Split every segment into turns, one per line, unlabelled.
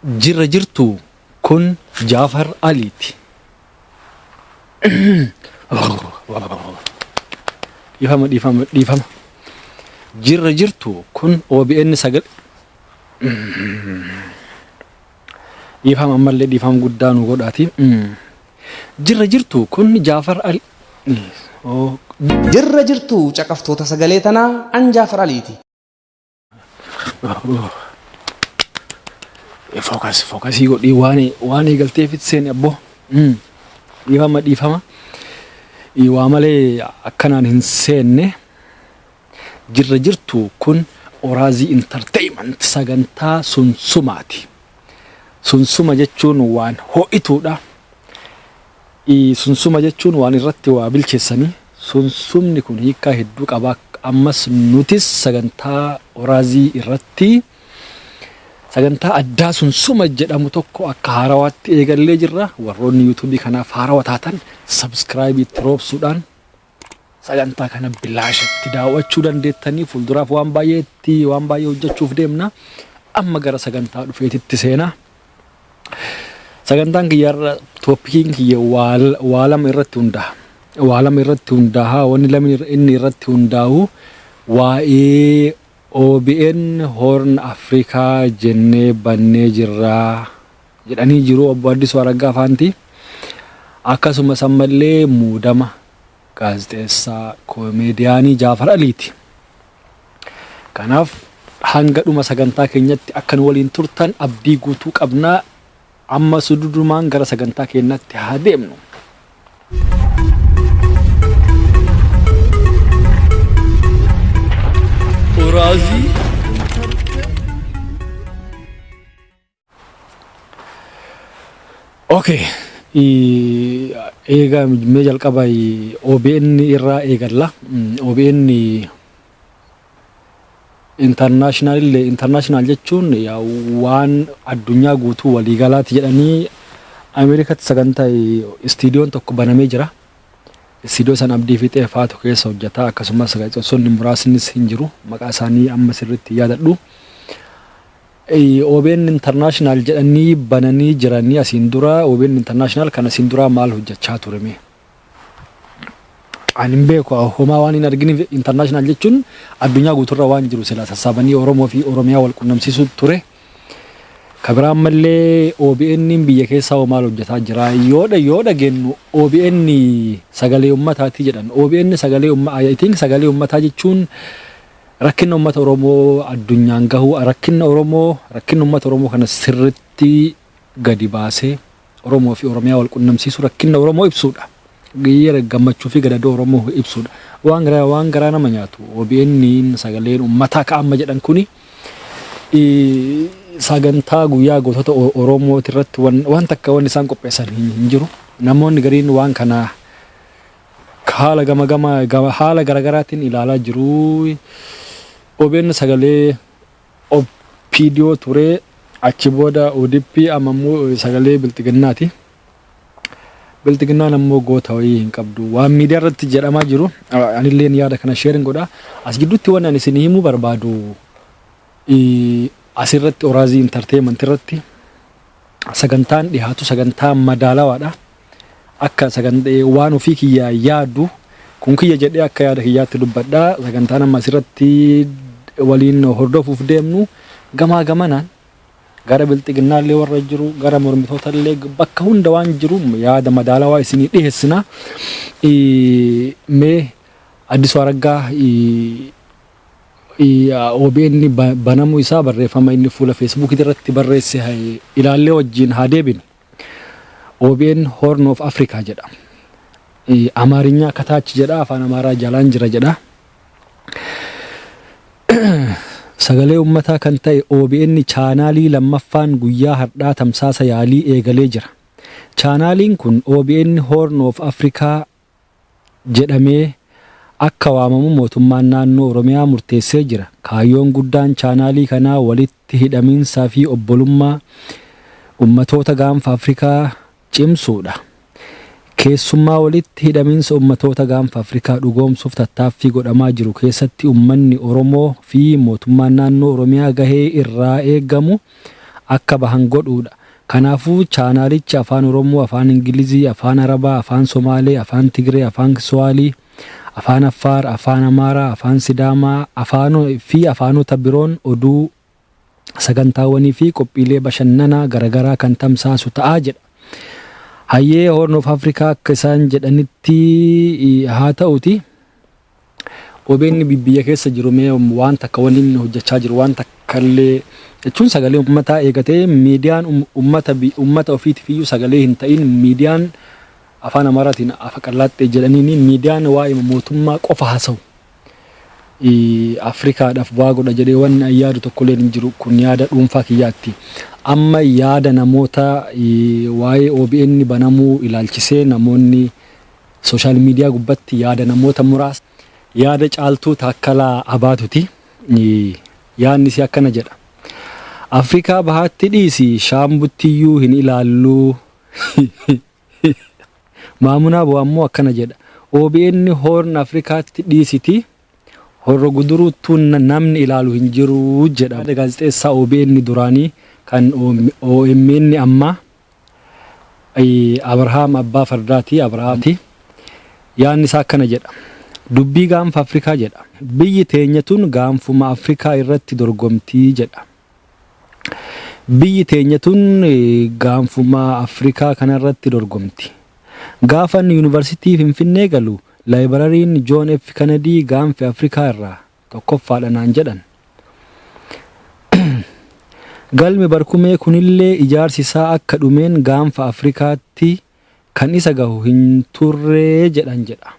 Jirra jirtuu kun Jaafar Aliiti. Dhiifama dhiifama dhiifama. Jirra jirtuu kun OBN sagal dhiifama ammallee dhiifama guddaa nu godhaati. Jirra jirtuu kun Jaafar Ali.
Jirra jirtuu caqaftoota sagalee tanaa an Jaafar Aliiti.
Focus focusii godhii waan waan eegalteef itti seeni abboo. Dhiifama dhiifama. Waa malee akkanaan hin seenne. Jirra jirtu kun Oraazii Entertainment sagantaa sunsumaati. Sunsuma jechuun waan ho'ituudha. Sunsuma jechuun waan irratti waa bilcheessanii. Sunsumni kun hiikkaa hedduu qaba. Ammas nutis sagantaa Oraazii irratti sagantaa addaa sunsuma jedhamu tokko akka haarawaatti eegallee jirra. Warroonni yuutuubii kanaaf haarawa taatan sabskraayibii itti roobsuudhaan sagantaa kana bilaashatti daawwachuu dandeettanii fuulduraaf waan baay'eetti waan baay'ee hojjechuuf deemna. Amma gara sagantaa dhufeetitti seenaa. Sagantaan kiyya irra tooppikiin kiyya waa lama irratti hundaa'a. Waa lama irratti hundaa'a. Wanni lamni inni irratti hundaa'u waa'ee OBN Horn Afrikaa jennee bannee jirra jedhanii jiru obbo Addisuu Araggaa faanti. Akkasumas ammallee muudama gaazexeessaa koomeediyaanii Jaafar Aliiti. Kanaaf hanga dhuma sagantaa keenyatti akka nu waliin turtan abdii guutuu qabna. Amma sududumaan gara sagantaa keenyatti haa deemnu. Uraazii Okay. Eega mee jalqaba OBN irraa eegalla. OBN international illee international jechuun waan addunyaa guutuu waliigalaati jedhanii Ameerikaatti sagantaa istiidiyoon tokko banamee jira. Istiidiyoo san Abdii Fiixee faatu keessa hojjeta akkasumas gaazexeessonni muraasnis hin jiru. Maqaa isaanii amma sirriitti yaadadhu. OBN International jedhanii bananii jiranii asiin dura OBN International kan asiin duraa maal hojjechaa ture mee? Ani hin beeku homaa waan hin arginiif international jechuun addunyaa guuturra waan jiru silaa sassaabanii Oromoo fi Oromiyaa wal qunnamsiisuu ture. Ka biraa ammallee OBN biyya keessaa hoo maal hojjetaa jira? Yoo yoo dhageenyu OBN sagalee ummataati jedhan. OBN sagalee umma I think sagalee ummataa jechuun Rakkinna ummata Oromoo addunyaan gahuu, rakkinna Oromoo, rakkinna ummata Oromoo kana sirritti gadi baasee Oromoo fi Oromiyaa wal qunnamsiisuu rakkinna Oromoo ibsuudha. Gammachuu fi gadadoo Oromoo ibsuudha. Waan garaa waan garaa nama nyaatu OBN sagaleen ummataa ka amma jedhan kuni sagantaa guyyaa gootota Oromooti irratti waan takka wanni isaan qopheessan hin jiru. Namoonni gariin waan kana haala gama gama gama haala garagaraatiin ilaalaa jiru. OBN sagalee OPDO ture achi booda ODP amma immoo sagalee Bilxiginnaati. Bilxiginnaan ammoo goota wayii hin qabdu. Waan miidiyaa irratti jedhamaa jiru anilleen yaada kana sheerin godha. As gidduutti wanni ani isin himuu barbaadu asirratti Oraazii Intarteemanti irratti sagantaan dhihaatu sagantaa madaalawaadha. Akka waan ofii kiyyaa yaadu kun kiyya jedhee akka yaada kiyyaatti dubbadha. Sagantaan amma asirratti waliin hordofuuf deemnu gamaa gamanaan gara bilxiginnaallee warra jiru gara mormitootallee bakka hunda waan jiru yaada madaalawaa isinii dhiheessina. Mee Addisuu Araggaa OBN banamuu isaa barreeffama inni fuula Feesbuukii irratti barreesse ilaallee wajjin haa deebinu. OBN Horn of Africa jedha. Amaarinyaa kataachi jedha afaan Amaaraa jalaan jira jedha. Sagalee uummataa kan ta'e OBN chaanaalii lammaffaan guyyaa har'aa tamsaasa yaalii eegalee jira. Chaanaaliin kun OBN Horn of Africa jedhamee akka waamamu mootummaan naannoo Oromiyaa murteessee jira. Kaayyoon guddaan chaanaalii kanaa walitti hidhamiinsaa fi obbolummaa ummatoota gaanfa Afrikaa cimsuudha. Keessummaa walitti hidhamiinsa ummatoota gaanfa Afrikaa dhugoomsuuf tattaaffii godhamaa jiru keessatti ummanni Oromoo fi mootummaan naannoo Oromiyaa gahee irraa eegamu akka bahan godhuudha. Kanaafuu chaanaalichi Afaan Oromoo, Afaan Ingilizii, Afaan Arabaa, Afaan Somaalee, Afaan Tigree, Afaan Kiswaalii, Afaan Affaar, Afaan Amaaraa, Afaan Sidaamaa, Afaan fi afaanota biroon oduu, sagantaawwanii fi qophiilee bashannanaa garaagaraa kan tamsaasu ta'aa jedha. Hayyee, Horn of Africa akka isaan jedhanitti haa ta'uti. OBN biyya keessa jiru mee waan takka wanni inni hojjechaa jiru waan takka illee jechuun, sagalee uummataa eegatee miidiyaan uummata ofiitiif iyyuu sagalee hin ta'in, miidiyaan Afaan Amaaraatiin afa qallaaxxee jedhaniin, miidiyaan waa'ee mootummaa qofa haasa'u Afrikaadhaaf waa godha jedhee wanni an yaadu tokkolleen hin jiru. Kun yaada dhuunfaa kiyyaatti. Amma yaada namoota waa'ee OBN banamuu ilaalchisee namoonni social media gubbatti yaada namoota muraasa, yaada Caaltuu Taakkalaa Abaatuti. Yaadni isii akkana jedha. "Afrikaa Bahaatti dhiisi, Shaambuttiyyuu hin ilaalluu." Maamunaa Bu'aa ammoo akkana jedha. "OBN Horn Afrikaatti dhiisiti, Horro Guduruuttuu namni ilaalu hin jiru" jedha. Gaazexeessaa OBN duraanii kan OMN ammaa Abrahaam Abbaa Fardaati. Abrahaamti. Yaadni isaa akkana jedha. "Dubbii gaanfa Afrikaa" jedha. "Biyyi teenya tun gaanfuma Afrikaa irratti dorgomtii" jedha. "Biyyi teenya tun gaanfuma Afrikaa kanarratti dorgomti. Gaafan Yuunivarsiitii Finfinnee galu laayibarariin John F. Kennedy gaanfa Afrikaa irraa tokkoffaadha naan jedhan. Galmi barkumee kunillee ijaarsi isaa akka dhumeen gaanfa Afrikaatti kan isa gahu hin turree jedhan" jedha.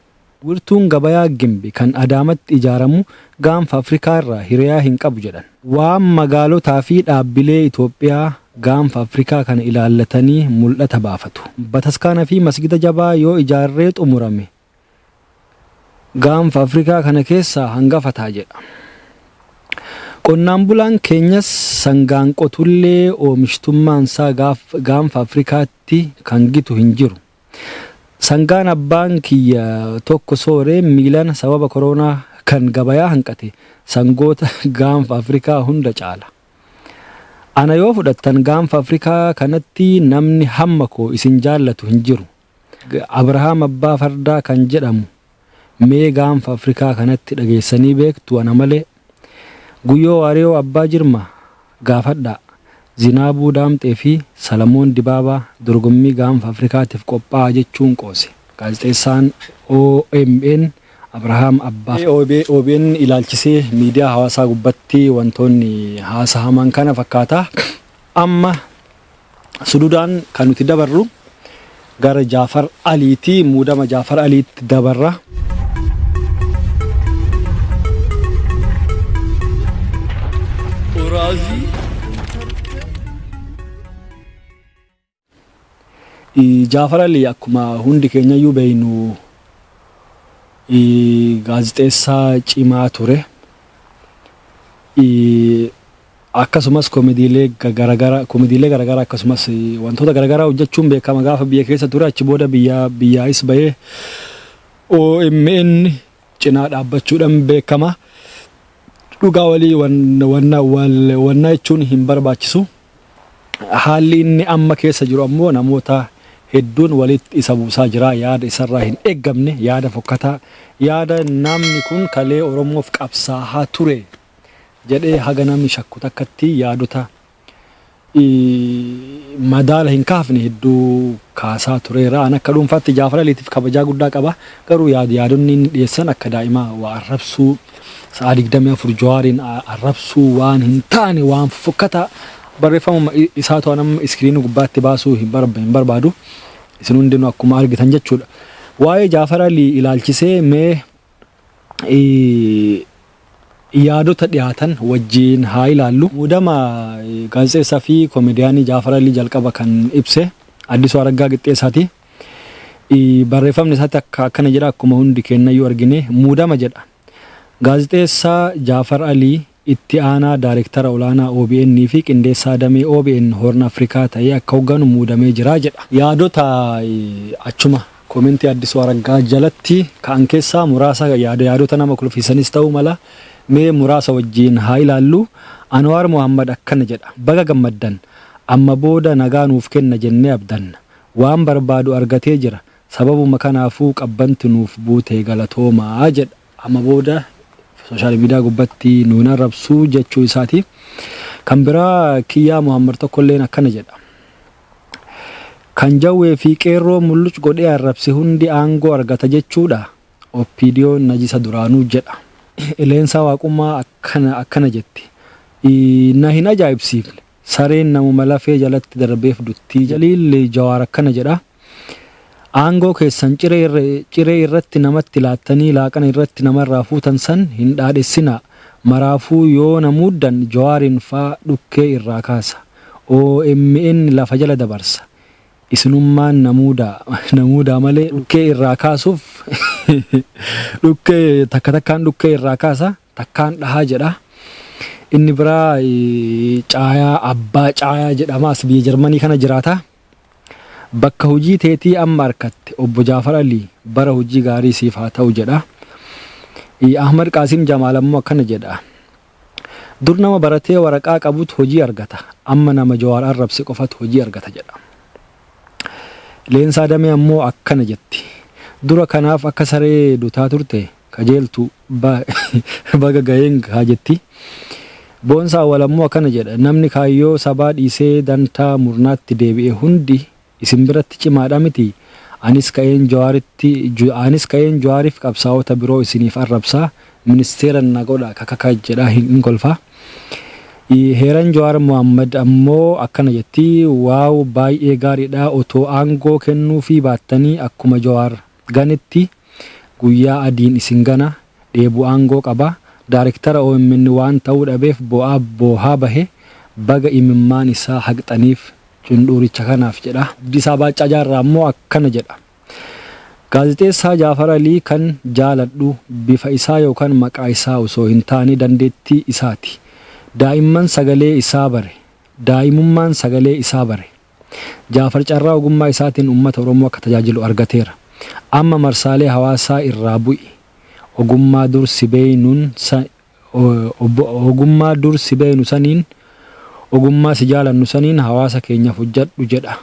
"Wirtuun gabayaa Gimbi kan Adaamatti ijaaramu gaanfa Afrikaa irraa hiriyaa hin qabu" jedhan. "Waan magaalotaa fi dhaabbilee Itoophiyaa gaanfa Afrikaa kana ilaallatanii mul'ata baafatu. Bataskaana fi masgida jabaa yoo ijaarree xumurame gaanfa Afrikaa kana keessaa hangafataa" jedha. "Qonnaan bulaan keenyas sangaan qotullee oomishtummaan isaa gaanfa Afrikaatti kan gitu hin jiru. Sangaan abbaan kiyya tokko sooree miilana sababa koronaa kan gabayaa hanqate sangoota gaanfa Afrikaa hunda caala. Ana yoo fudhattan gaanfa Afrikaa kanatti namni hamma koo isin jaallatu hin jiru. Abrahaam Abbaa Fardaa kan jedhamu mee gaanfa Afrikaa kanatti dhageessanii beektu ana malee? Guyyoo Waariyoo Abbaa Jirma gaafadhaa. Zinaabuu Daamxee fi Salamoon Dibaabaa dorgommii gaanfa Afrikaatiif qophaa'aa" jechuun qoose. Gaazexeessaan OMN Abrahaam Abbaa. OBN ilaalchisee miidiyaa hawaasaa gubbatti wantoonni haasahaman kana fakkaata. Amma sududaan kan nuti dabarru gara Jaafar Aliiti. Muudama Jaafar Aliitti dabarra.
Uraazii.
Jaafar Ali akkuma hundi keenyayyuu beeynu gaazexeessaa cimaa ture. Akkasumas koomediilee garaagaraa akkasumas wantoota garaagaraa hojjechuun beekama gaafa biyya keessa ture. Achi booda biyya biyyaayis bahee OMN cinaa dhaabbachuudhaan beekama. Dhugaa walii wanna jechuun hin barbaachisu. Haalli inni amma keessa jiru ammoo namoota hedduun walitti isa buusaa jira. Yaada isarraa hin eeggamne, yaada fokkataa, yaada namni kun kalee Oromoof qabsaa'aa ture jedhee haga namni shakku takkatti yaadota madaala hin kaafne hedduu kaasaa tureera. An akka dhuunfaatti Jaafar Aliitiif kabajaa guddaa qaba. Garuu yaadonni inni dhiyeessan akka daa'imaa waa arrabsuu, sa'a 24 Jawaariin arrabsuu, waan hin taane, waan fokkataa barreeffama isaatu amma iskiriinii gubbaatti baasuu hin barbaadu. Isin hundinuu akkuma argitan jechuudha. Waa'ee Jaafar Alii ilaalchisee mee yaadota dhiyaatan wajjin haa ilaallu. Muudama gaazexeessaa fi koomediyaanii Jaafar Alii jalqaba kan ibse Addisuu Araggaa Qixxeessaati. Barreeffamni isaatti akka akkana jedha, akkuma hundi kennayyuu argine muudama jedha. "Gaazexeessaa Jaafar Alii itti aanaa daayirektara olaanaa OBN fi qindeessaa damee OBN Horn Afrikaa ta'ee akka hoogganu muudamee jira" jedha. Yaadota achuma koomentii Addisuu Araggaa jalatti ka'an keessaa muraasa, yaadota nama kolfiisanis ta'uu mala, mee muraasa wajjin haa ilaallu. Anwaar Muhammad akkana jedha. "Baga gammaddan. Amma booda nagaa nuuf kenna jennee abdanna. Waan barbaadu argatee jira. Sababuma kanaafuu qabbanti nuuf buute, galatoomaa jedha. Amma booda social media gubbatti nu hin arrabsuu jechuu isaati. Kan biraa Kiyyaa Muhammad tokkolleen akkana jedha. Kan Jawwee fi Qeerroo mulluc godhee arrabse hundi aangoo argata jechuudha. OPDOn najisa duraanuu jedha. Leensaa Waaqummaa akkana jetti. Na hin ajaa'ibsiifne. Sareen namuma lafee jalatti darbeef duttii. Jaliil Jawaar akkana jedha. Aangoo keessan ciree irratti namatti laattanii laaqana irratti namarraa fuutan san hin dhaadhessinaa. Maraafuu yoo na muuddan Jawaarin faa dhukkee irraa kaasa. OMN lafa jala dabarsa. Isinummaan na muudaa malee dhukkee irraa kaasuuf dhukkee takka takkaan dhukkee irraa kaasa, takkaan dhahaa jedha. Inni biraa Caayaa Abbaa Caayaa jedhama, as biyya Jarmanii kana jiraata. Bakka hojii teetii amma arkatte, obbo Jaafar Alii, bara hojii gaarii siif haa ta'u jedha. Ahmad Qaasim Jamaal ammoo akkana jedha. Dur nama baratee waraqaa qabutu hojii argata. Amma nama Jawaar arrabse qofatu hojii argata jedha. Leensaa Damee ammoo akkana jetti. Dura kanaaf akka saree dutaa turte kajeeltu baga gaheen haa jetti. Boonsaa Awwal ammoo akkana jedha. Namni kaayyoo sabaa dhiisee dantaa murnaatti deebi'e hundi isin biratti cimaadha miti. Anis ka'een Jawaariif qabsaa'ota biroo isiniif arrabsaa, ministeera na godha kakaka jedha, hin kolfa. Heeran Jawaar Muhammad ammoo akkana jetti. Wow, baay'ee gaariidha, otoo aangoo kennuufii baattanii akkuma Jawaar ganetti guyyaa adiin isin gana. Dheebuu aangoo qaba. Daariktara OMN waan ta'uu dhabeef bo'aa boohaa bahe, baga imimmaan isaa haqxaniif cundhuuricha kanaaf jedha. Abdiisaa Baaccaa Jaarraa ammoo akkana jedha. Gaazexeessaa Jaafar Alii kan jaaladhu bifa isaa yookaan maqaa isaa osoo hin taane dandeettii isaati. Daa'imman sagalee isaa bare. Daa'imummaan sagalee isaa bare. Jaafar carraa ogummaa isaatiin uummata Oromoo akka tajaajilu argateera. Amma marsaalee hawaasaa irraa bu'i. Ogummaa dur si beeynu saniin, ogummaa si jaalannu saniin hawaasa keenyaaf hojjedhu jedha.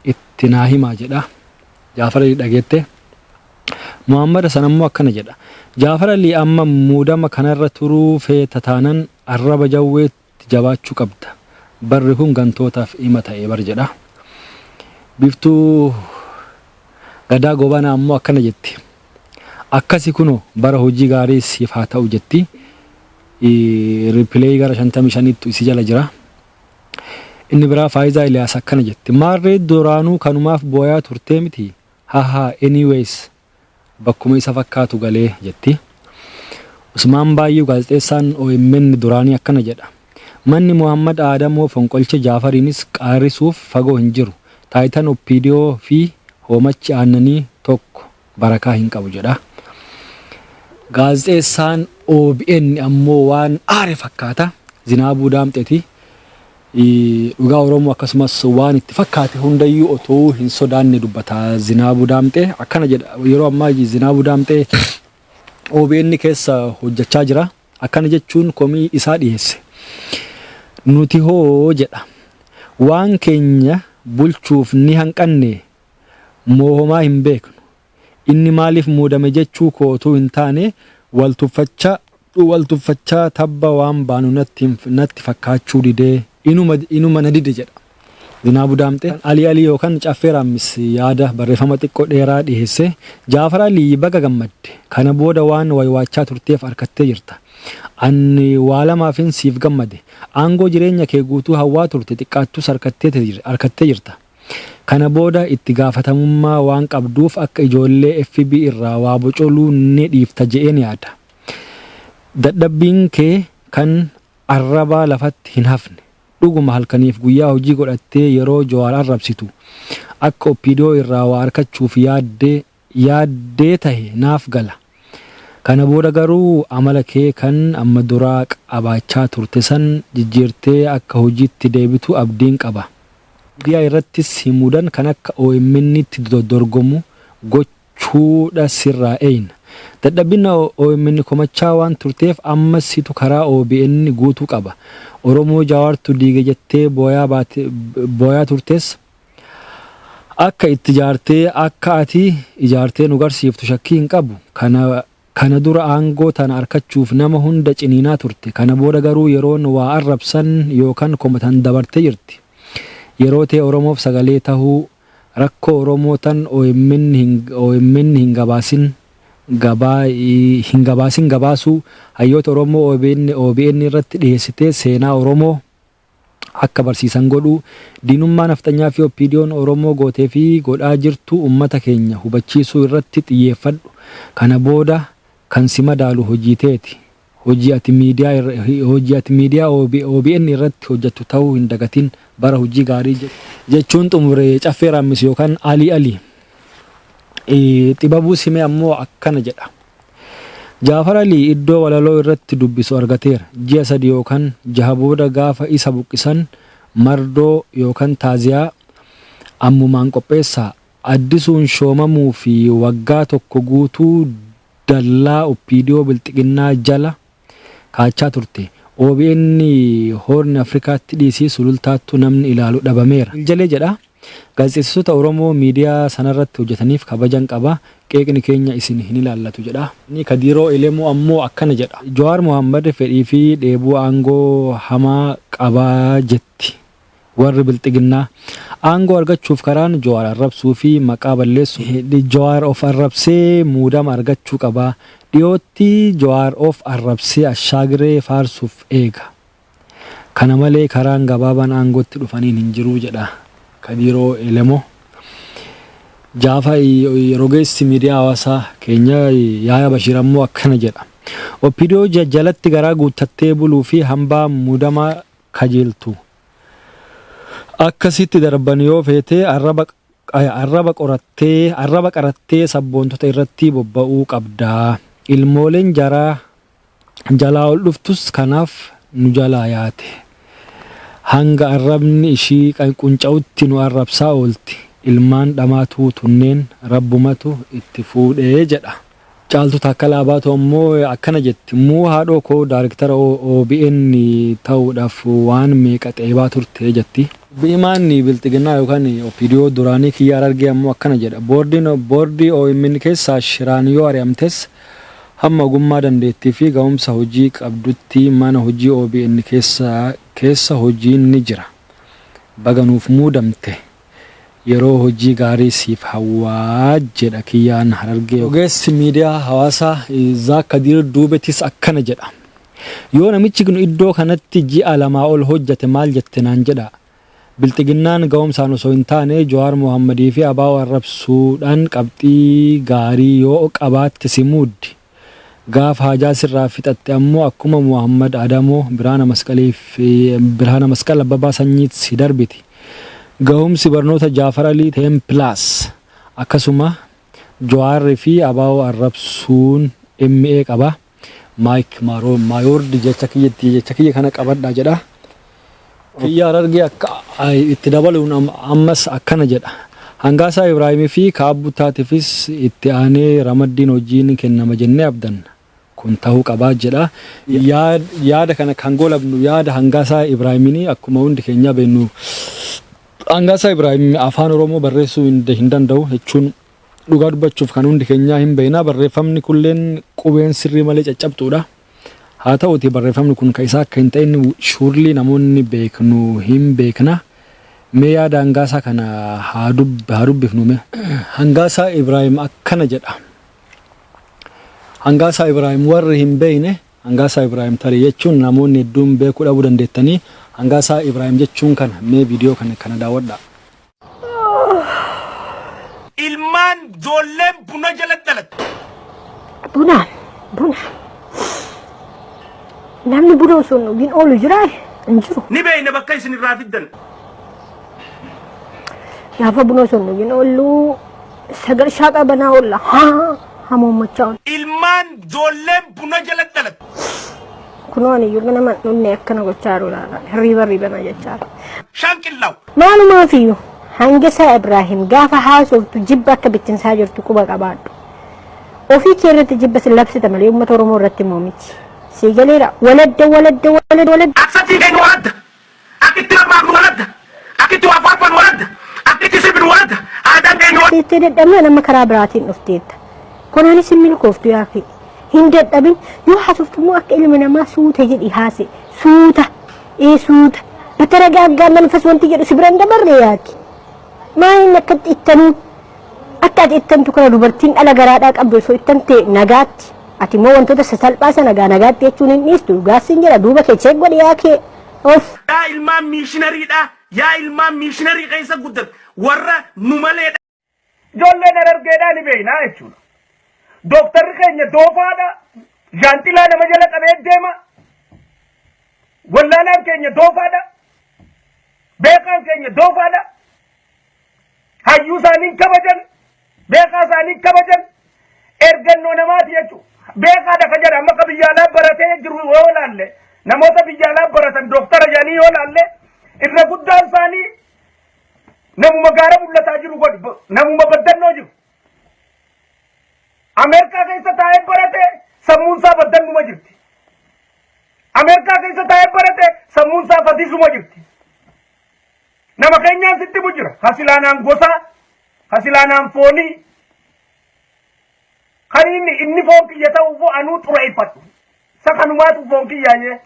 Itti naa himaa jedha. Jaafar Alii dhageette. Muhammad Hasan ammoo akkana jedha. Jaafar Alii amma muudama kanarra turuu feeta taanan arraba jawweetti jabaachuu qabda. Barri kun gantootaaf ima ta'e bar jedha. Biftuu Gadaa Gobanaa ammoo akkana jetti. Akkasi kunoo, bara hojii gaarii siif haa ta'u jetti. Reply gara 55ttu isi jala jira. Inni biraa Faayizaa Iliyaas akkana jetti. Maarree duraanuu kanumaaf booyaa turtee miti? Haha, anyways bakkuma isa fakkaatu galee jetti. Usmaan Baayyuu gaazexeessaan OMN duraanii akkana jedha. Manni Muhammad Aadamoo fonqolche Jaafariinis qaarisuuf fagoo hin jiru. Taayitaan OPDO fi hoomachi aannanii tokko, barakaa hin qabu jedha. Gaazexeessaan OBN ammoo waan aare fakkaata. Zinaabuu Daamxeeti. Dhugaa Oromoo akkasumas waan itti fakkaate hundayyuu otoo hin sodaanne dubbata Zinaabuu Daamxee. Akkana jedha, yeroo ammaa Zinaabuu Daamxee OBN keessa hojjechaa jira. Akkana jechuun komii isaa dhiyeesse. Nuti hoo jedha. Waan keenya bulchuuf ni hanqanne moo homaa hin beeknu. Inni maaliif muudame jechuu koo otuu hin taane wal tuffachaa tabba waan baanu natti fakkaachuu didee, inuma na dide jedha. Zinaabuu Daamxee. Alii Alii yookaan Caffee Raammis yaada barreeffama xiqqoo dheeraa dhiyeesse. Jaafar Alii, baga gammadde. Kana booda waan waywaachaa turteef arkattee jirta. Ani waa lamaafin siif gammade. Aangoo jireenya kee guutuu hawwaa turte xiqqaattus arkattee jirta. Kana booda itti gaafatamummaa waan qabduuf akka ijoollee FB irraa waa bocoluu ni dhiifta je'een yaada. Dadhabbiin kee kan arrabaa lafatti hin hafne. Dhuguma halkaniif guyyaa hojii godhattee yeroo Jawaar arrabsitu akka OPDO irraa waa arkachuuf yaaddee tahe naaf gala. Kana booda garuu amala kee kan amma duraa qabaachaa turte san jijjiirtee akka hojiitti deebitu abdiin qaba. Miidiyaa irrattis himuudan kan akka OMN'tti dorgomu gochuudha sirraa eeyna. Dadhabina omn komachaa waan turteef ammas situ karaa obn guutuu qaba. Oromoo Jaawartu diige jettee booyaa baate booyaa turtes akka itti ijaartee akka ati ijaartee nu garsiiftu shakkii hin qabu. Kana kana dura aangoo tana arkachuuf nama hunda ciniinaa turte. Kana booda garuu yeroon waa arrabsan yookan komatan dabartee jirti. Yeroo tee Oromoof sagalee tahuu Rakkoo Oromoo tan omn hin omn hin gabaasin gabaa hin gabaasin gabaasuu, hayyoota Oromoo obn obn irratti dhiheessitee seenaa Oromoo akka barsiisan godhuu, diinummaa nafxanyaa fi OPDOn Oromoo gootee fi godhaa jirtu ummata keenya hubachiisuu irratti xiyyeeffadhu. Kana booda kan si madaalu hojii teeti. Hojii ati miidiyaa irra hojii ati miidiyaa obn irratti hojjattu tahuu hin dagatin. Bara hojii gaarii jechuun xumure Caffee Raammis yookaan Alii Alii. Xibabuu Simee ammoo akkana jedha. Jaafar Alii iddoo walaloo irratti dubbisu argateera. Ji'a sadi yookan jaha booda gaafa isa buqqisan mardoo yookan taaziyaa ammumaan qopheessaa. Addisuun shoomamuu fi waggaa tokko guutuu dallaa opdo bilxiginnaa jala kaachaa turte. Obn Horn Afrikaatti dhiisii Sulultaattuu namni ilaalu dhabameera. Miljalee jedha. Gaazexeessitoota Oromoo miidiyaa sanarratti hojjetaniif kabajan qaba. Qeeqni keenya isin hin ilaallatu jedha. Kadiiroo Elemoo ammoo akkana jedha. Jawaar Mohaammad fedhii fi dheebuu aangoo hamaa qaba jetti. Warri Bilxiginnaa. Aangoo argachuuf karaan Jawaar arrabsuu fi maqaa balleessu. Jawaar of arrabsee muudama argachuu qaba. Dhiyootti Jawaar of arrabsee Ashaagiree faarsuuf eega. Kana malee karaan gabaabaan aangootti dhufaniin hin jiru jedha Kadiiroo Elemoo. Jaafa rogeessi miidiyaa hawaasaa keenya Yaayaa Bashiir ammoo akkana jedha. OPDO jalatti garaa guuttattee buluu fi hambaa muudamaa kajeeltu. Akka sitti darban yoo feete arraba arraba qorattee arraba qarattee sabboontota irratti bobba'uu qabda. Ilmooleen jaraa jalaa ol dhuftus kanaaf nu jalaa yaate. Hanga arrabni ishii qunca'utti nu arrabsaa oolti. Ilmaan dhamaatuu tunneen Rabbumatu itti fuudhe jedha. Caaltuu Taakkalaa Abaatoo ammoo akkana jetti, Muu haadhoo koo daariktara obn ta'uudhaaf waan meeqa xeebaa turte jetti. Dubbi himaan Bilxiginnaa yookaan OPDO duraanii Kiyyaa Harargee ammoo akkana jedha, Boordiin boordii omn keessaa shiraan yoo ari'amtes hamma ogummaa, dandeettii fi gahumsa hojii qabdutti mana hojii obn keessa keessa hojiin ni jira. Baga nuuf muudamte. Yeroo hojii gaarii siif hawwa jedha Kiyyaan Harargee. Ogeessi miidiyaa hawaasaa Zaak Kadiir Duubetis akkana jedha. Yoo namichi kun iddoo kanatti ji'a lamaa ol hojjate maal jette naan jedhaa. Bilxiginnaan gahumsaan osoo hin taane Jawaar Mohaammadii fi ABO arrabsuudhaan qabxii gaarii yoo qabaatte si muuddi. Gaafa haajaa sirraa fixatte ammoo akkuma Mohaammad Adamoo, Birhaana Masqalii fi Birhaana Masqal Abbabaa Sanyiit si darbiti. Gahumsi barnoota Jaafar Alii 10 plus. Akkasuma Jawaar fi ABO arrabsuun MA qaba. Mike Mayoord jecha kiyyatti jecha kiyya kana qabadhaa jedha. Kiyya Harargee akka itti dabaluun ammas akkana jedha. Hangaasaa Ibraahimii fi Kaabbuu Taatiifis itti aanee ramaddiin hojii ni kennama jennee abdanna. Kun tahuu qaba jedha. Yaada kana kan goolabnu yaada Hangaasaa Ibraahimiini akkuma hundi keenyaa beeknu Hangaasaa Ibraahim afaan Oromoo barreessuu hin danda'u jechuun dhugaa dubbachuuf kan hundi keenyaa hin beekna. Barreeffamni kulleen qubeen sirrii malee caccabxuudha. Haa ta'uutii barreeffamni kun ka isaa akka hin ta'in surely namoonni beeknu hin beekna. Mee yaada Hangaasaa kana haa dubbifnu mee. Hangaasaa Ibraahim akkana jedha. Hangaasaa Ibraahim warri hin beekne Hangaasaa Ibraahim tarii jechuun namoonni hedduun beekuu dhabuu dandeettanii Hangaasaa Ibraahim jechuun kana mee viidiyoo kana kana daawwadhaa.
Ilmaan ijoolleen buna jala dhalatte.
Buna, buna. Namni buna osoo hin dhugin oolu jiraa? Hin jiru.
Ni beeyna bakka isin irraa fiddan.
Gaafa buna osoo hin dhugin oolu sagal shaaqa banaa oolla. Haa hamoommachaa oolla.
Ilmaan ijoolleen buna jala dhalatte.
Kunoo ani iyyuu ganama dhumne akkana gochaa jiru laala. Hirriiba hirriiba na jechaa jiru.
Shanqillaw.
Maalumaaf iyyuu Hangasaa Ibraahim gaafa haasoftu jibba akka bittinsaa jirtu quba qabaadhu. Ofii kee irratti jibba sin labsita malee uummata Oromoo irratti immoo miti. Sii galeera waladda waladda waladda waladda.
Aksatii keenya waladda. Akkitti barbaadnu waladda. Akkitti waa faarfannu waladda. Akkitti sirbinu waladda. Aadaan keenya waladda.
Jettee dadhabnaan amma karaa biraatiin dhufteetta. Kunaanis hin milkooftu yaa fi hin dadhabin yoo haasoftu immoo akka ilma namaa suuta jedhi haase suuta ee suuta በተረጋጋ መንፈስ wanti jedhu si biraan dabarre yaaki. Maaliin akkatti ittanuu akka ati ittantu kana dubartiin dhala garaadhaa qabdu osoo ittante nagaatti ati immoo wantoota sasalphaa sana gaa nagaatti jechuun hin dhiistu gaasiin jedha duuba kee check godhi yaa kee of.
Yaa ilmaan mishinariidha. Yaa ilmaan mishiinarii keessa guddate. Warra nu maleedha.
Ijoolleen Harargeedhaa ni beeknaa jechuudha. Dooktarri keenya doofaadha. Jaanxilaa nama jala qabee deema. Wallaalaan keenya doofaadha. Beekaan keenya doofaadha. Hayyuu isaanii kabajan. Beekaa isaanii kabajan. Ergannoo namaati jechuudha. Beekaadha ka jedha amma ka biyya alaa baratee jiru yoo laalle, namoota biyya alaa baratan dooktara jedhanii yoo laalle, irra guddaan isaanii namuma gaara mul'ataa jiru godhi, namuma baddannoo jiru. Ameerikaa keessa taa'ee barate, sammuun isaa baddannuma jirti. Ameerikaa keessa taa'ee barate, sammuun isaa fadisuma jirti. Nama keenyaan sitti mu jira. Hasilaanaan gosaa, hasilaanaan foonii. Kan inni foon kiyya ta'uuf anuu xureeffadhu. Isa kanumaatu foon kiyyaa jee.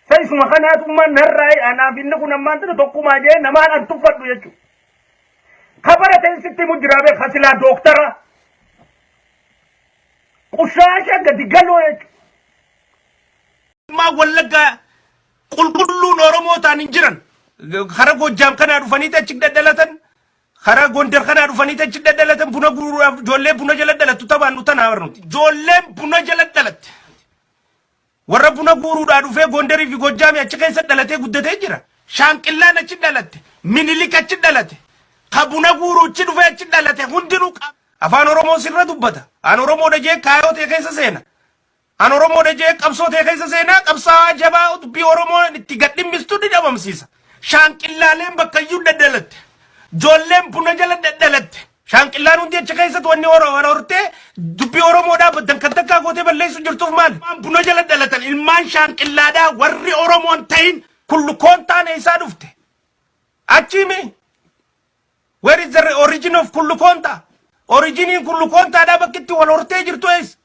Isa isuma kanaatu narraa anaaf inni kun ammaan tana tokkumaa jee namaan an tuffadhu jechuudha. Ka barateen sitti mu jira beek hasilaa dooktara. Qushaasha gadi galoo jechuudha.
Ilmaan Wallaggaa qulqulluun Oromoo ta'an hin jiran. Kara Goojjaam kanaa dhufanii achi daddalatan. Kara Gondar kanaa dhufanii achi daddalatan buna guuruudhaaf ijoollee buna jala dhalattu taphaan nu tanaa barnuti. Ijoolleen buna jala dhalatte. Warra buna guuruudhaa dhufee Gondarii fi Goojjaamii achi keessa dhalatee guddatee jira. Shaanqillaan achi dhalatte. Minilik achi dhalate. Ka buna guuruu achi dhufee achi dhalate hundinuu afaan Oromoo sirra dubbata. An Oromoodha jee kaayoo ta'e keessa seena. An Oromoodha jee qabsoo ta'e keessa seenaa, qabsaa jabaa dubbii Oromoo itti gadhimmistu ni dhabamsiisa. Shaanqillaaleen bakka iyyuu daddalatte. Ijoolleen buna jala daddalatte. Shaanqillaan hundi achi keessatti wanni hortee dubbii Oromoodhaa baddan kan takkaa gootee balleessu jirtuuf maali? Buna jala dhalatan ilmaan shaanqillaadhaa warri Oromoon ta'in kullu koontaan eessaa dhufte? Achiimi. Where is the origin of kullu koontaa? Originiin kullu koontaadhaa bakki itti wal hortee jirtu eessa?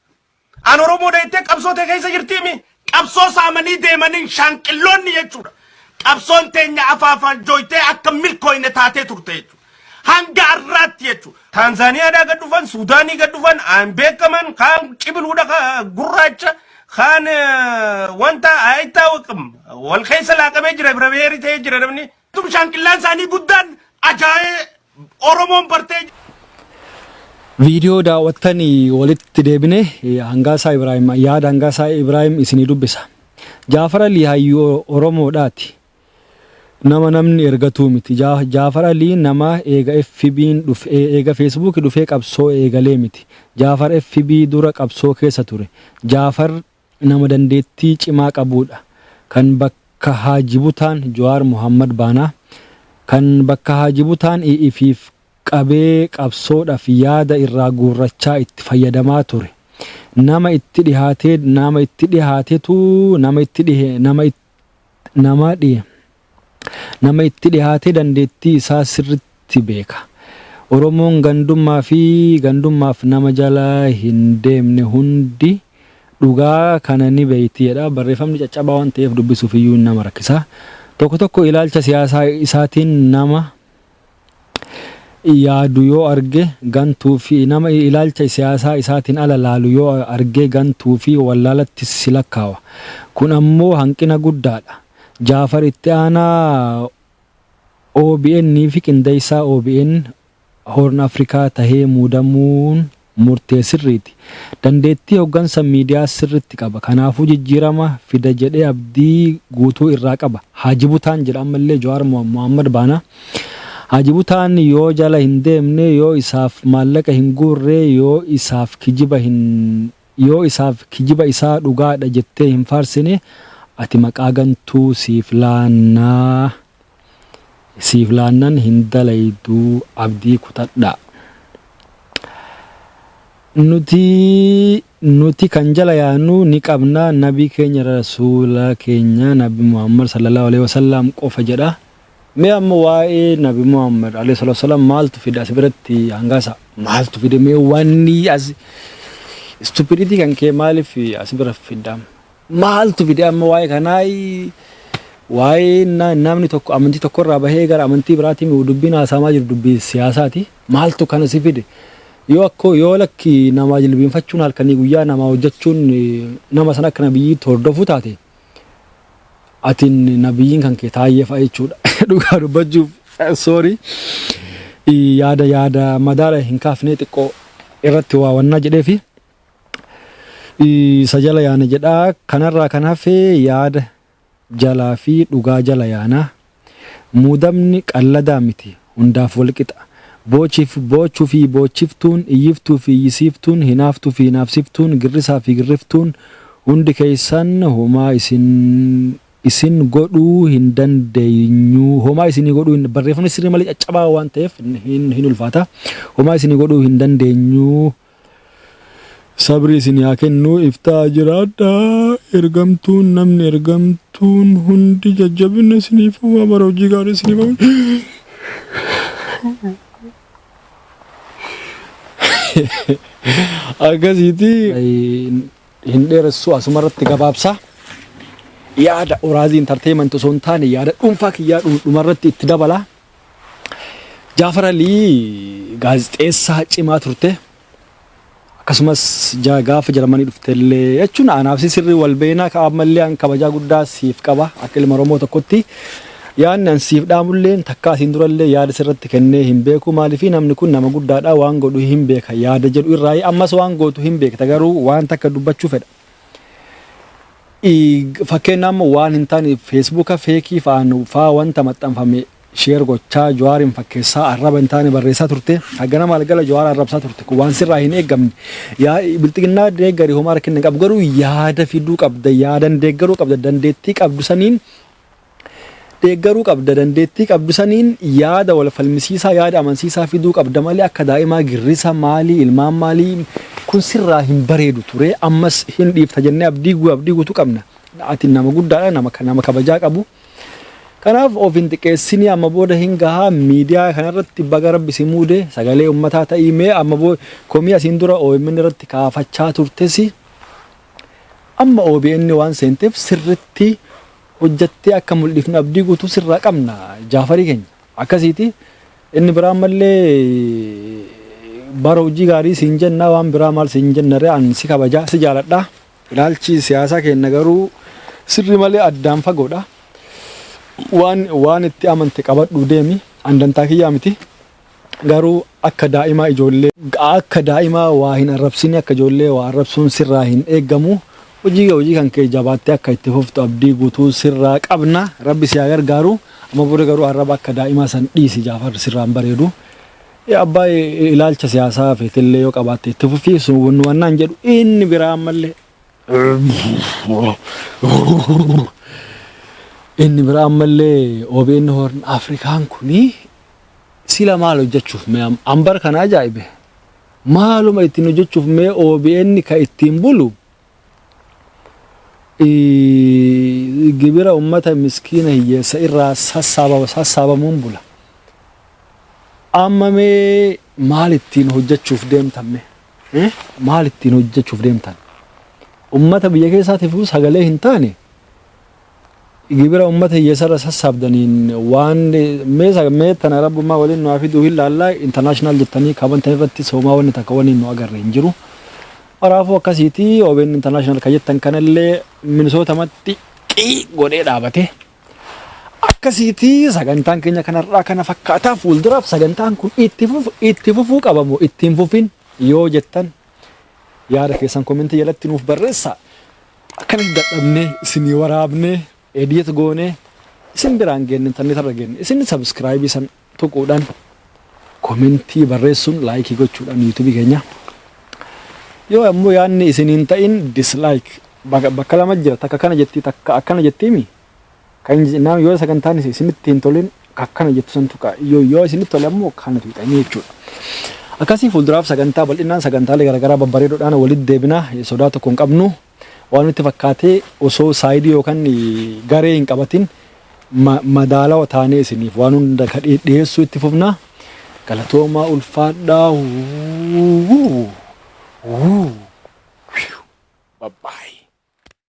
An Oromoodha jettee qabsoo ta'e keessa jirtiimi. Qabsoo saamanii deemaniin shaanqilloonni jechuudha. Qabsoon teenya afaafaan jooytee akka milkooyne taatee turte jechuudha. Hanga har'aatti jechuudha. Taanzaaniyaadhaa gad dhufan, Suudaanii gad dhufan, aan beekaman, kaan cibiluudha gurraacha, kaan wanta ayitaawaqam wal keessa laaqamee jira, bira beerii ta'ee jira namni. Shaanqillaan isaanii guddaan ajaa'ee Oromoon bartee.
Viidiyoo daawwattanii walitti deebine. Hangaasaa Ibraahim yaada Hangaasaa Ibraahim isinii dubbisa. Jaafar Alii hayyuu Oromoodhaati. Nama namni ergatuu miti. Jaafar Alii nama eega FB'n dhufe, eega Facebook dhufee qabsoo eegalee miti. Jaafar FB dura qabsoo keessa ture. Jaafar nama dandeettii cimaa qabuudha. Kan bakka Haaji Butaan Jawaar Muhammad Baanaa. Kan bakka Haaji Butaan ifiif qabee qabsoodhaaf yaada irraa guurrachaa itti fayyadamaa ture. Nama itti dhihaatee nama itti dhihaatetu nama itti dhihe nama nama dhihe nama itti dhihaatee dandeettii isaa sirritti beeka. Oromoon gandummaa fi gandummaaf nama jala hin deemne hundi dhugaa kana ni beeyti jedha. Barreeffamni caccabaa waan ta'eef dubbisuuf iyyuu nama rakkisa. Tokko tokko ilaalcha siyaasaa isaatiin nama yaadu yoo arge gantuu fi nama ilaalcha siyaasaa isaatiin ala laalu yoo arge gantuu fi wallaalatti si lakkaawa. Kun ammoo hanqina guddaadha. Jaafar itti aanaa OBN fi qindeessaa OBN Horn Afrikaa tahee muudamuun murtee sirriiti. Dandeettii hoggansa miidiyaa sirritti qaba. Kanaafuu jijjiirama fida jedhee abdii guutuu irraa qaba. Haaji Butaan jedha ammallee Jawaar Muhammad Baanaa. Haaji Butaan yoo jala hin deemne, yoo isaaf maallaqa hin guurre, yoo isaaf kijiba isaa dhugaadha jettee hin faarsine, ati maqaa gantuu siif laannaa siif laannan hin dalayduu, abdii kutadhaa. Nuti nuti kan jala yaanu ni qabna nabii keenya rasuula keenya nabi Muhammad sallallahu alaihi wasallam qofa jedha. Mee amma waa'ee nabi Muhammad alaihi salatu wasallam maaltu fide as biratti hangasa maaltu fide mee wanni as stupidity kan kee maaliif as bira fidda maaltu fide amma waa'ee kanaa waa'ee namni tokko amantii tokkorraa bahee gara amantii biraatiin dubbiin haasa'amaa jiru dubbii siyaasaati maaltu kana si fide yoo akkoo yoo lakki namaa jilbiinfachuun halkanii guyyaa namaa hojjechuun nama sana akka nabiyyiitti hordofuu taate atin nabiyyiin kan kee taayyee fa'a jechuudha dhugaa dubbachuuf sorry yaada yaada madaala hin kaafne xiqqoo irratti waa wannaa jedheefi isa jala yaana jedhaa kanarraa kan hafe yaada jalaa fi dhugaa jala yaana muudamni qalladaa miti hundaaf walqixa boochiif boochuu fi boochiftuun iyyiftuu fi iyyisiiftuun hinaaftuu fi hinaafsiftuun girrisaa fi girriftuun hundi keessan homaa isin isin godhuu hin dandeenyu homaa isinii godhuu hin barreeffamni sirrii malee caccabaa waan ta'eef hin hin ulfaata homaa isinii godhuu hin dandeenyu sabri isin haa kennu iftaa jiraadha ergamtuun namni ergamtuun hundi jajjabina isiniif hawwa bara hojii gaarii isiniif hawwa. Akkasiiti hin dheeressu asumarratti gabaabsa. Yaada Oraazii Entertainment osoo hin taane yaada dhuunfaa kiyyaa dhumarratti itti dabala. Jaafar Alii gaazexeessaa cimaa turte. Akkasumas gaafa Jarmanii dhuftellee jechuun anaaf si sirrii wal beeknaa ka ammallee an kabajaa guddaa siif qaba akka ilma Oromoo tokkotti. Yaadni an siif dhaamulleen takka asiin durallee yaada sirratti kennee hin beeku maaliif namni kun nama guddaadha waan godhu hin beeka yaada jedhu irraa ammas waan gootu hin beekta garuu waan takka dubbachuu fedha. Fakkeenyaaf amma waan hin taane Facebooka fake fa'aan fa'aa wanta maxxanfame share gochaa Jawaariin fakkeessaa arraba hin taane barreessaa turte hagana maal gala Jawaar arrabsaa turte kun waan sirraa hin eeggamne yaa bilxiginnaa deeggarii homaa rakkina hin qabu garuu yaada fiduu qabda yaadan deeggaruu qabda dandeettii qabdu saniin deeggaruu qabda dandeettii qabdu saniin yaada wal falmisiisaa yaada amansiisaa fiduu qabda malee akka daa'imaa girrisa maalii ilmaan maalii kun sirraa hin bareedu ture ammas hin dhiifta jennee abdii abdii guutuu qabna ati nama guddaadha nama nama kabajaa qabu. Kanaaf of hin xiqqeessinii amma booda hin gahaa miidiyaa kanarratti baga rabbi si muude sagalee uummataa ta'ii mee amma booda komii asiin dura OMN irratti kaafachaa turtesi amma OBN waan seenteef sirritti hojjattee akka mul'ifnu abdii guutuu sirraa qabna Jaafarii keenya akkasiiti inni biraa ammallee bara hojii gaarii siin jenna waan biraa maal siin jenna ree an si kabajaa si jaaladha ilaalchi siyaasaa keenya garuu sirri malee addaan fagoodha. Waan waan itti amante qabadhu deemi an dantaa kiyyaa miti garuu akka daa'imaa ijoollee akka daa'imaa waa hin arrabsini akka ijoollee waa arrabsuun sirraa hin eeggamu hojii hojii kan kee jabaattee akka itti fuftu abdii guutuu sirraa qabna rabbi si haa gargaaru amma booda garuu arraba akka daa'imaa san dhiisi Jaafar sirraan bareedu. Abbaa ilaalcha siyaasaa feetillee yoo qabaatte itti fufii sun wannaan jedhu inni biraa ammallee inni biraa ammallee OBN Horn Afrikaan kuni sila maal hojjechuuf mee ambar kana ajaa'ibe maaluma ittiin hojjechuuf mee OBN ka ittiin bulu gibira ummata miskiina hiyyeessa irraa sassaabamuun bula. Amma mee maal ittiin hojjechuuf deemtan mee? Maal ittiin hojjechuuf deemtan? Ummata biyya keessaatiif sagalee hin taane gibira ummata hiyyeessa irra sassaabdaniin waan mee mee tana rabbummaa waliin nu haa fiduu hin laallaa international jettanii kabantan irratti soomaa wanni takka wanni nu agarre hin jiru. Kanaafuu akkasiiti OBN international kan jettan kanallee Minisootamatti qii godhee dhaabate. Akkasiiti sagantaan keenya kanarraa kana fakkaataa fuulduraaf sagantaan kun itti fufu itti fufuu qabamu ittiin fufin yoo jettan yaada keessan commentii jalatti nuuf barreessaa. Akkanatti dadhabnee isinii waraabnee edit goonee isin biraan geenne intarneetarra geenne isin subscribe san tuquudhaan commentii barreessuun like gochuudhaan YouTubeii keenya. Yoo ammoo yaadni isin hin ta'in dislike bakka lama jira takka kana jettii takka akkana jettiimi kan nama yoo sagantaan isinitti hin tolin akkana jettu san tuqa yoo yoo isinitti tole ammoo kana tuqxanii jechuudha. Akkasii fuulduraaf sagantaa bal'inaan sagantaalee garaagaraa babbareedoodhaan walitti deebina, sodaa tokko hin qabnu. Waan nutti fakkaatee osoo side yookaan garee hin qabatin madaalawa taanee isiniif waan hunda ka dhiyeessuu itti fufna. Galatoomaa, ulfaadhaa. Wuu. Wuu.